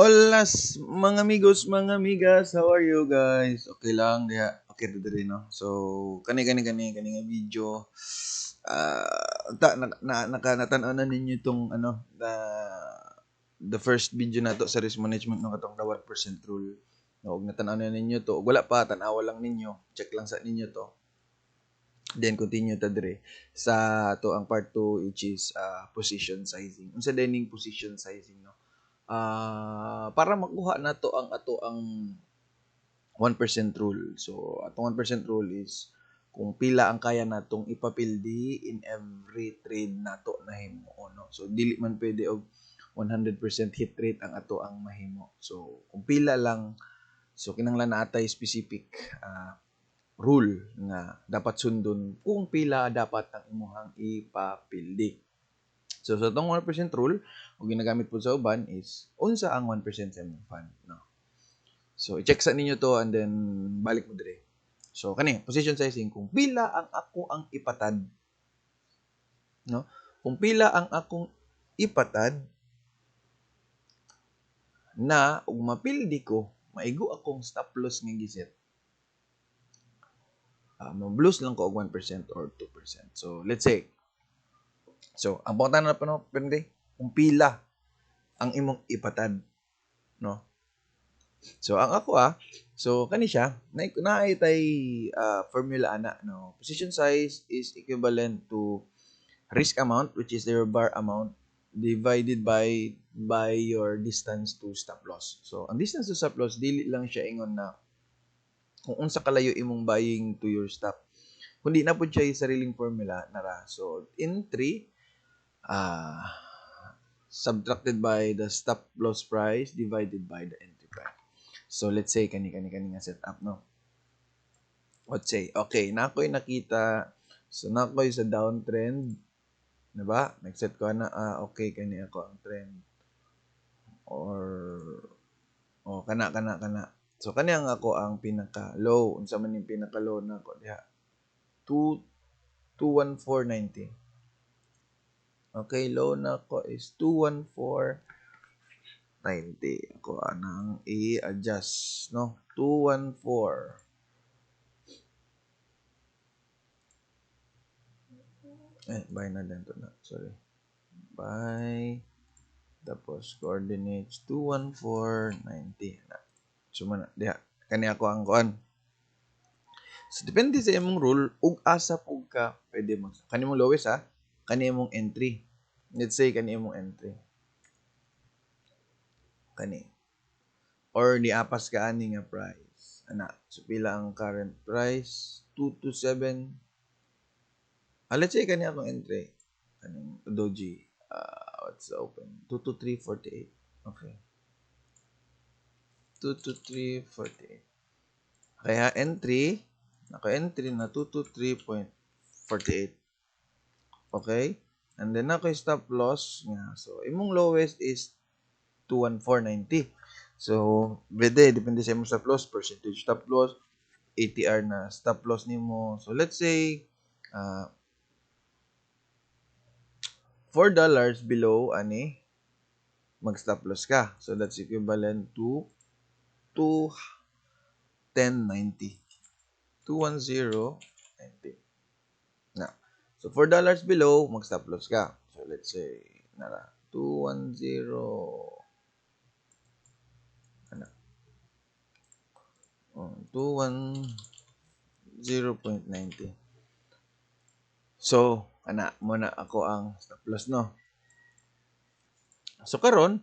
Hola, mga amigos, mga amigas, how are you guys? Okay lang diha. Okay ra diri, no. So kani kani kani kani nga video, ta na, na naka natan-aw na ninyo itong ano, the first video nato sa risk management, no, katong the 1% rule. No, ug natan-aw na ninyo to. Ug wala pa, tan-awa lang ninyo. Check lang sa ninyo to. Then continue ta dire sa to ang part 2, which is position sizing. Unsa din ning position sizing, no? Para makuha nato ang ato ang 1% rule. So, atong 1% rule is kung pila ang kaya natong ipapildi in every trade nato na himo, no? So, dili man pwede og 100% hit rate ang ato ang mahimo. So, kung pila lang, so kinahanglan na atay specific rule nga dapat sundon kung pila dapat ang imuhang ipapildi. So, sa atong 1% rule, o ginagamit po sa uban is unsa ang 1% sa imong fund, no? So, i-check sa ninyo to and then balik mo dire. So, kani, position sizing, kung pila ang ako ang ipatad, no? Kung pila ang akong ipatad na ug mapildi ko, maigo akong stop loss nga giset. Mo-lose lang ko og 1% or 2%. So, let's say, so, ang pangutana na pa, no, pwede, kung pila ang imong ipatad, no? So, ang ako so, kani siya, na naay tay formula ana, no? Position size is equivalent to risk amount, which is your bar amount, divided by your distance to stop loss. So, ang distance to stop loss, dili lang siya ingon na kung unsa kalayo imong buying to your stop. Kundi na pud siya yung sariling formula nara. So, entry subtracted by the stop loss price divided by the entry price. So let's say kani kani kani nga setup, no. Let's say okay, na ako'y nakita, so na ako'y sa downtrend, diba? Nag-set ko na, okay, kani ako ang trend or oh, kana kana kana. So kani ang ako ang pinaka low. Unsa man yung pinaka low na ako diha? 2 214.90. Okay, low na ko is 214.90. Ako anang i-adjust, no? 214. Eh, buy na din to na. Sorry. Buy. Tapos, coordinates 214.90. Na. So, man, diha. Kani ako ang kuan. So, depende sa imong rule, ug asa pug ka pwede mo. Kani mong lowest, ha? Kani imong entry. Let's say, kani imong entry. Kani. Or, niapas ka ani nga price. Ana. So, pila ang current price? 227. Let's say, kani akong entry. Kaning doji. What's the open? 223.48. Okay. 223.48. Kaya entry, naka-entry na 223.48. Okay? And then ako stop loss nga. So, imong lowest is 214.90. So, pwede, depende sa imong stop loss, percentage stop loss, ATR na stop loss nimo. So, let's say, $4 below ani mag-stop loss ka. So, that's equivalent to 210.90. 210.90. Na. So, $4 below, mag-stop loss ka. So, let's say, nara, 210, ano, oh, 210.90. So, ana, mo na ako ang stop loss, no? So, karon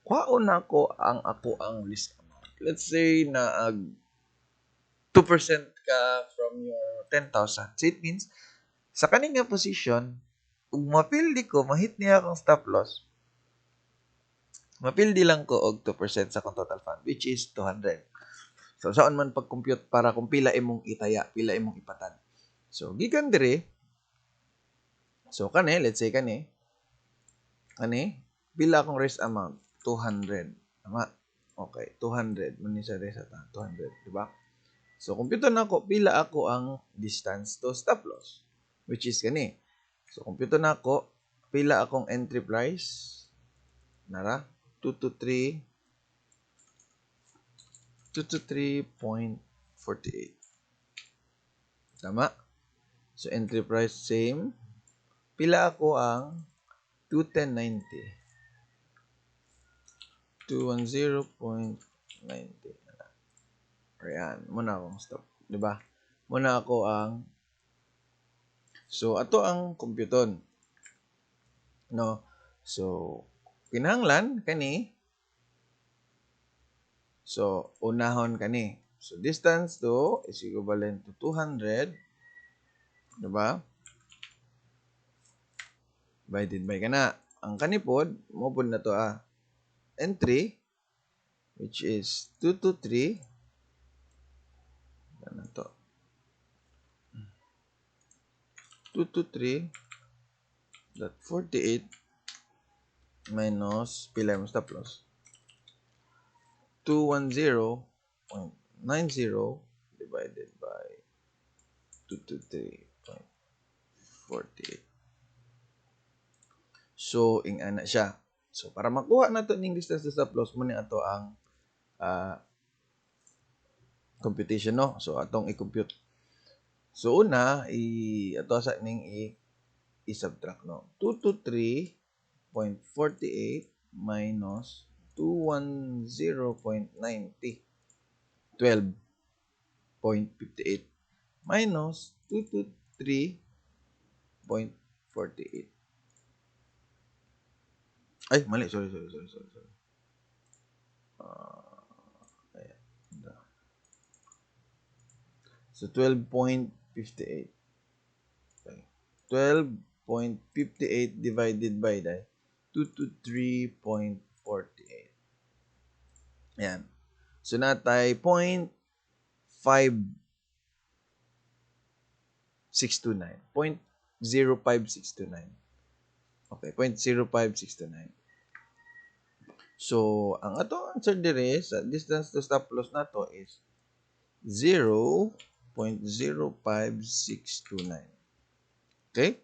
kuhaon na ako ang ako ang risk amount. Let's say na 2% ka from your 10,000. So, it means, sa kaning nga position, ug mapildi ko, mahit niya akong stop loss, mapildi lang ko og 2% sa akong total fund, which is 200. So, saan man pag-compute para kung pila imong itaya, pila imong ipatad. So, gikan dire, so kani, let's say kani, kani, pila akong risk amount? 200. Tama? Okay, 200. Mani sa risk ata, 200, di ba? So, compute na ako, pila ako ang distance to stop loss, which is kani. So, compute na ako, pila akong entry price, nara, 223. 223.48. Tama? So, entry price same. Pila ako ang 210.90? 210.90. Ayan. Muna akong stop. Diba? Muna ako ang. So, ato ang computon. No? So, kinahanglan kani. So, unahon kani. So, distance to is equivalent to 200. Diba? Divided by kana. Ang kani pod, mo pod na to ah. Entry, which is 223. Ano to? 223.48 minus pila mo stop loss? 210.90 divided by 223.48. So, ing-ana siya. So, para makuha na to ning distance to stop loss, mo ni ato ang computation, no? So, atong i-compute. So, una, i ato sa ning i i-subtract, no? 223.48 minus 210.90, 12.58 minus 223.48. Ay, mali. Sorry, sorry, sorry, sorry. Sorry. Ayan. So, 12.58. Okay. 12.58 divided by the 223.48. Ayan. So, natay 0.5629. 0.05629. Okay, 0.05629. So, ang ato answer dire sa distance to stop loss nato is 0.05629. Okay?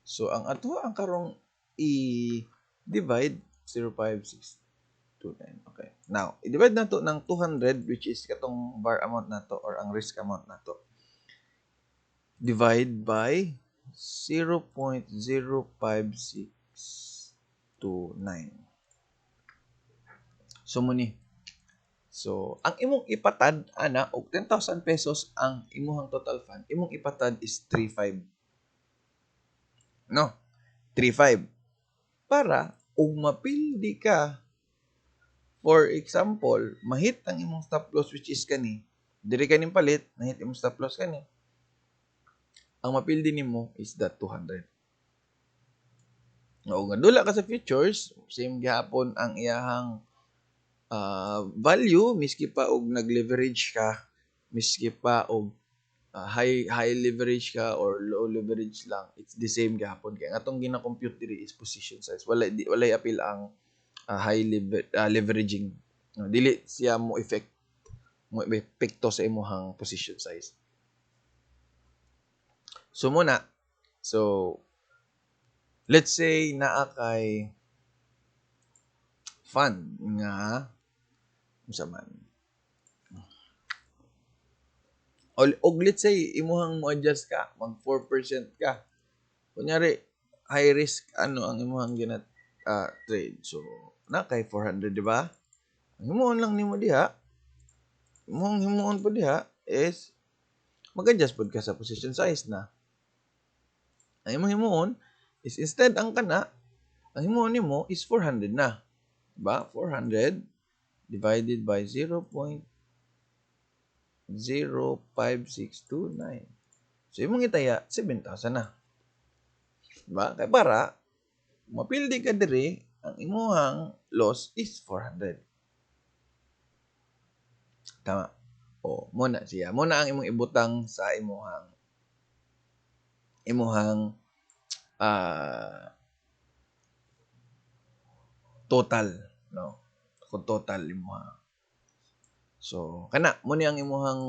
So, ang ato ang karong i-divide 0.5629. Okay. Now, i-divide nato ng 200, which is katong VAR amount nato or ang risk amount nato. Divide by 0.05629. So mo ni. So, ang imong ipatad ana og 10,000 pesos ang imuhang total fund, imong ipatad is 3.5. No? 3.5. Para ug mapildi ka, for example, mahit ang imong stop loss, which is kani, diri kaning palit, nahit imong stop loss kani. Ang mapildi nimo is that 200. O nga dula ka sa futures, same gihapon ang iyahang value miski pa og nag-leverage ka, miski pa og high high leverage ka or low leverage lang, it's the same gihapon kay ang atong gina-compute diri is position size. Wala di, walay apil ang high leveraging. No, dili siya mo epekto sa imuhang position size. So muna, so let's say naa kay fund nga unsa man. O let's say imuhang mo adjust ka, mag 4% ka. Kunyari high risk ano ang imuhang gina trade. So na kay 400, di ba? Ang himuon lang nimo diha, imong himuon po diha is mag-adjust pod ka sa position size na. Ang imong himuon is instead ang kana, ang himuon nimo is 400 na. Diba? 400 divided by 0.05629. So, imong itaya, 7,000 na. Diba? Kaya para, mapildi ka diri, ang imuhang loss is 400. Tama. O, muna siya. Muna ang imong ibutang sa imuhang total, no? Kung total imuha. So, kana mo ni ang imuhang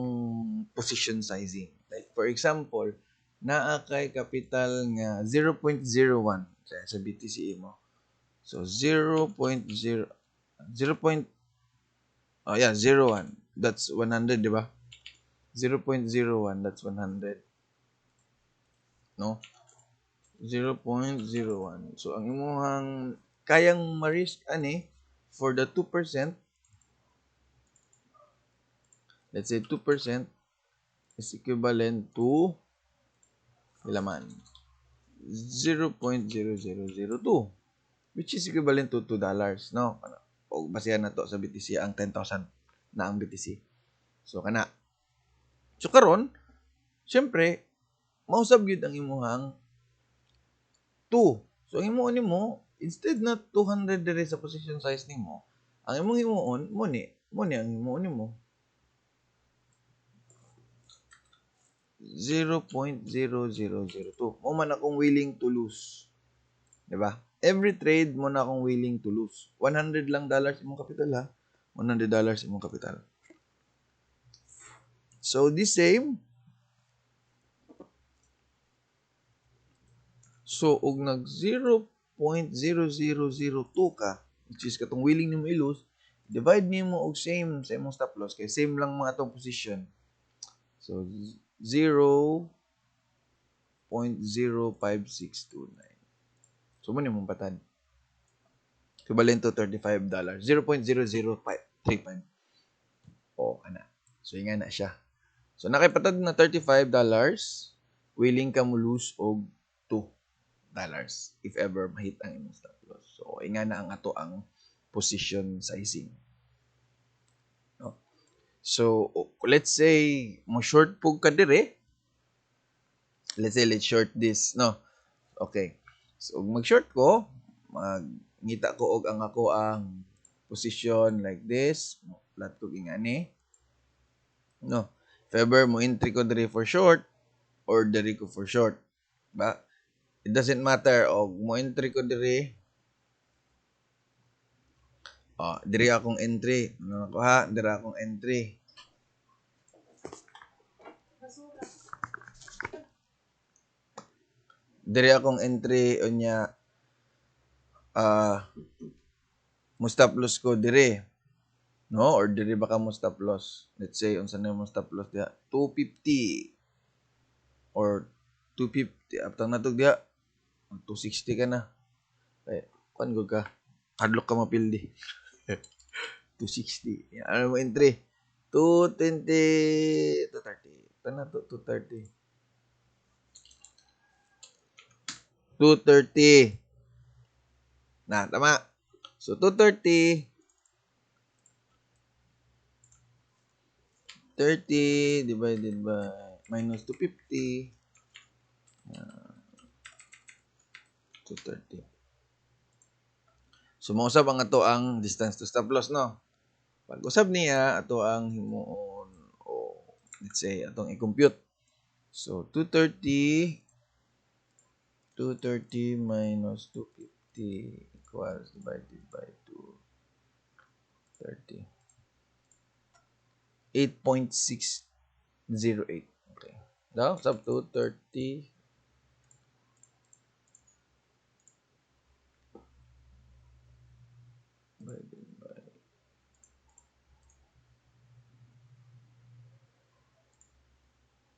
position sizing. Like for example, naa kay capital nga 0.01 sa BTC mo. So 0.0 0. Oh yeah, 0.1. That's 100, di ba? 0.01, that's 100. No? 0.01. So, ang imuhang kayang ma-risk ani for the 2%, let's say 2% is equivalent to pila man? 0.0002, which is equivalent to $2, no? O basihan na to sa BTC ang 10,000 na ang BTC. So kana. So karon, syempre mausab gyud ang imuhang 2. So ang himuon nimo, instead na 200 dire sa position size nimo, ang imong himuon mo ni ang himuon nimo 0.0002. Mo man akong willing to lose. Diba? Every trade mo na akong willing to lose. $100 lang dollars imong capital ha. $100 imong capital. So the same. So og nag 0.0002 ka, which is katong willing nimo i-lose, divide nimo og same sa imong stop loss kay same lang mga atong position. So 0.05629. So mo ni mong patad. Equivalent to $35. 0.00535. O, ana. So inga na siya. So nakipatad na $35, willing ka mo lose og $2 if ever mahit ang imong stop loss. So inga na ang ato ang position sizing. No? So let's say mo short pug ka dire. Let's say let's short this, no. Okay. So mag-short ko, magngita ko og ang ako ang position like this, flat ko ingani. No. If ever mo entry ko diri for short or diri ko for short, ba? It doesn't matter og mo entry ko diri. Oh, diri akong entry. Ano ko ha? Diri akong entry. Diri akong entry unya mo stop loss ko diri. No, or diri baka mo stop loss. Let's say unsa na mo stop loss diha? 250 or 250 aptang natog diha. 260 ka na. Kay kuan gud ka. Hadlok ka mapildi. 260. Yan, ano mo entry? 220, 230. Ito na to, 230. 230. Na, tama. So, 230. 30 divided by minus 250. 230. So, mausab ang ato ang distance to stop loss, no? Pag usab niya, ato ang himuon, o let's say, atong i-compute. So, 230 minus 250 equals divided by 230. 8.608. Okay. Now, sub 230. Divided by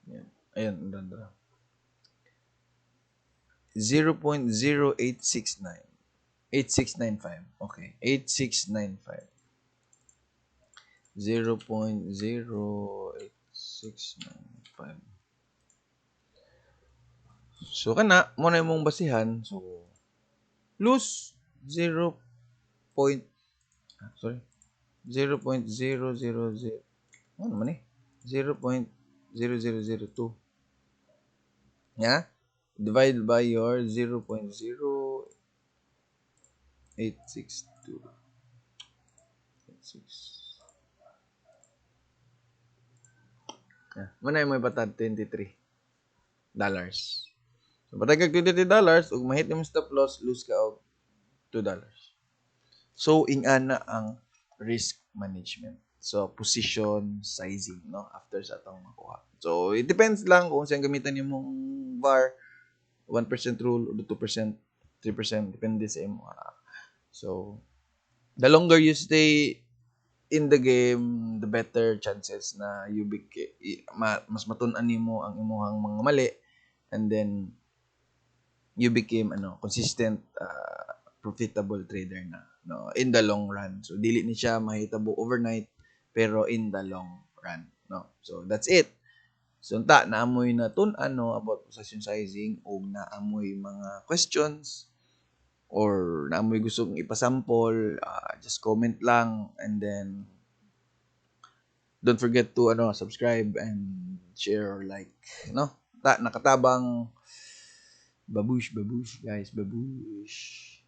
yan. Ayan, andra. 0.0869. 8695. Okay. 8695. 0.08695. So, kana, mo na imong basihan. So, lose 0. Sorry. 0.000. Ano man eh? 0.0002. Yeah? Divide by your 0.0862. 6. Yeah. Muna yung may patad, $23. So, patag kag $23, ug mahit yung stop loss, lose ka og $2. So, ingana ang risk management. So, position sizing, no? After sa atong makuha. So, it depends lang kung saan gamitan nimong VAR, 1% rule, or 2%, 3%, depende sa imo. So, the longer you stay in the game, the better chances na you mas matun-an nimo ang imuhang mga mali and then you became ano, consistent, profitable trader na, no, in the long run. So dili ni siya mahitabo overnight, pero in the long run, no? So that's it. So unta naa moy natun-an, no, about position sizing ug naa moy mga questions or naa moy gusto kong ipasample, just comment lang and then don't forget to ano, subscribe and share or like, no? Ta nakatabang. Babush, babush, guys, babush.